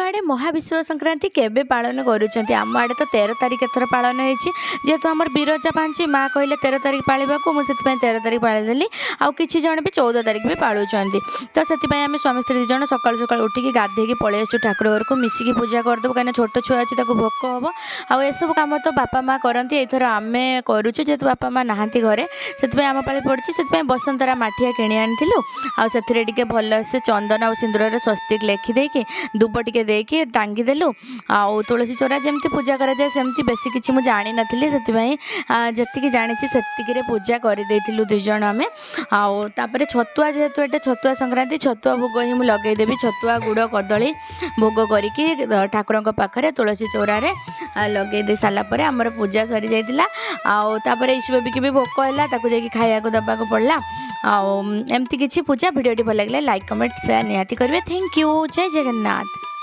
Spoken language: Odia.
ଆଡ଼େ ମହାବିଷୁବ ସଂକ୍ରାନ୍ତି କେବେ ପାଳନ କରୁଛନ୍ତି? ଆମ ଆଡ଼େ ତ 13 ତାରିଖ ଏଥର ପାଳନ ହେଇଛି। ଯେହେତୁ ଆମର ବିରଜା ପାଞ୍ଚି, ମା କହିଲେ 13 ତାରିଖ ପାଳିବାକୁ, ମୁଁ ସେଥିପାଇଁ 13 ତାରିଖ ପାଳିଦେଲି। ଆଉ କିଛି ଜଣ ବି 14 ତାରିଖ ବି ପାଳୁଛନ୍ତି। ତ ସେଥିପାଇଁ ଆମେ ସ୍ୱାମୀ ସ୍ତ୍ରୀ 2 ଜଣ ସକାଳୁ ସକାଳୁ ଉଠିକି ଗାଧେଇକି ପଳେଇ ଆସିଛୁ ଠାକୁର ଘରକୁ, ମିଶିକି ପୂଜା କରିଦେବୁ, କାହିଁକିନା ଛୋଟ ଛୁଆ ଅଛି, ତାକୁ ଭୋକ ହେବ। ଆଉ ଏସବୁ କାମ ତ ବାପା ମା କରନ୍ତି, ଏଇଥର ଆମେ କରୁଛୁ। ଯେହେତୁ ବାପା ମା ନାହାନ୍ତି ଘରେ, ସେଥିପାଇଁ ଆମ ପାଳି ପଡ଼ିଛି। ସେଥିପାଇଁ ବସନ୍ତରା ମାଠିଆ କିଣି ଆଣିଥିଲୁ ଆଉ ସେଥିରେ ଟିକେ ଭଲସେ ଚନ୍ଦନ ଆଉ ସିନ୍ଦୁରରେ ସ୍ୱସ୍ତିକ ଲେଖିଦେଇକି, ଦୁବ ଟିକେ ଦେଇକି ଟାଙ୍ଗିଦେଲୁ। ଆଉ ତୁଳସୀ ଚଉରା ଯେମିତି ପୂଜା କରାଯାଏ ସେମିତି, ବେଶୀ କିଛି ମୁଁ ଜାଣିନଥିଲି, ସେଥିପାଇଁ ଯେତିକି ଜାଣିଛି ସେତିକିରେ ପୂଜା କରିଦେଇଥିଲୁ 2 ଜଣ ଆମେ। ଆଉ ତାପରେ ଛତୁଆ, ଯେହେତୁ ଏଇଟା ଛତୁଆ ସଂକ୍ରାନ୍ତି, ଛତୁଆ ଭୋଗ ହିଁ ମୁଁ ଲଗେଇଦେବି। ଛତୁଆ, ଗୁଡ଼, କଦଳୀ ଭୋଗ କରିକି ଠାକୁରଙ୍କ ପାଖରେ ତୁଳସୀ ଚଉରାରେ ଲଗେଇ ଦେଇ ସାରିଲା ପରେ ଆମର ପୂଜା ସରିଯାଇଥିଲା। ଆଉ ତାପରେ ଇସୁ ବେବିକି ବି ଭୋକ ହେଲା, ତାକୁ ଯାଇକି ଖାଇବାକୁ ଦେବାକୁ ପଡ଼ିଲା। ଆଉ ଏମିତି କିଛି ପୂଜା। ଭିଡ଼ିଓଟି ଭଲ ଲାଗିଲେ ଲାଇକ୍, କମେଣ୍ଟ, ସେୟାର ନିହାତି କରିବେ। Thank you. Jay Jagannath.